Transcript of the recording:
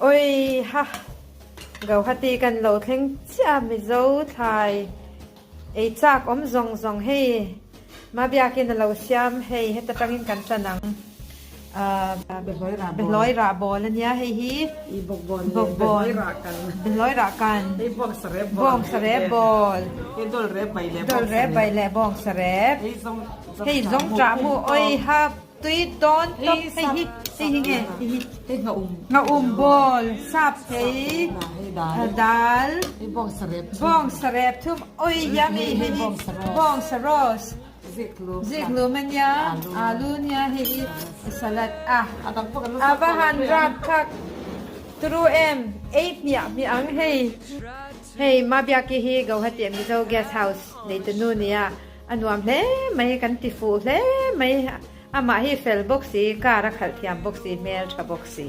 Oi ha Gauhati kan lo thleng chiah a Mizo thlai ei chak awm zawng zawng hei Mabiakin a lo siam hei heta tangin kan tan ang ah Behlawi rah bawl ania hei hi Bawkbawn Behlawi rah kan Bawng sarep bawl Dawlrep bai leh bawng sarep hei zawng tah mu oi ha. Tui dawn tawp hei hi hei hi nge hei hi hei nghaum bawl sap thei dal bawng sarep thum oi yummy hei hi bawng saros ziklum ania alu ania hei hi salad a a va han rap khak turu em ei hmiah hmiah ang hei hei Mabiaki hi Gauhati Mizo guest house neitunu nia. A nuam hle mai, kan ti fuh hle mai. Amah hi fel bawk si, car a khalh thiam bawk si, hmel tha bawk si.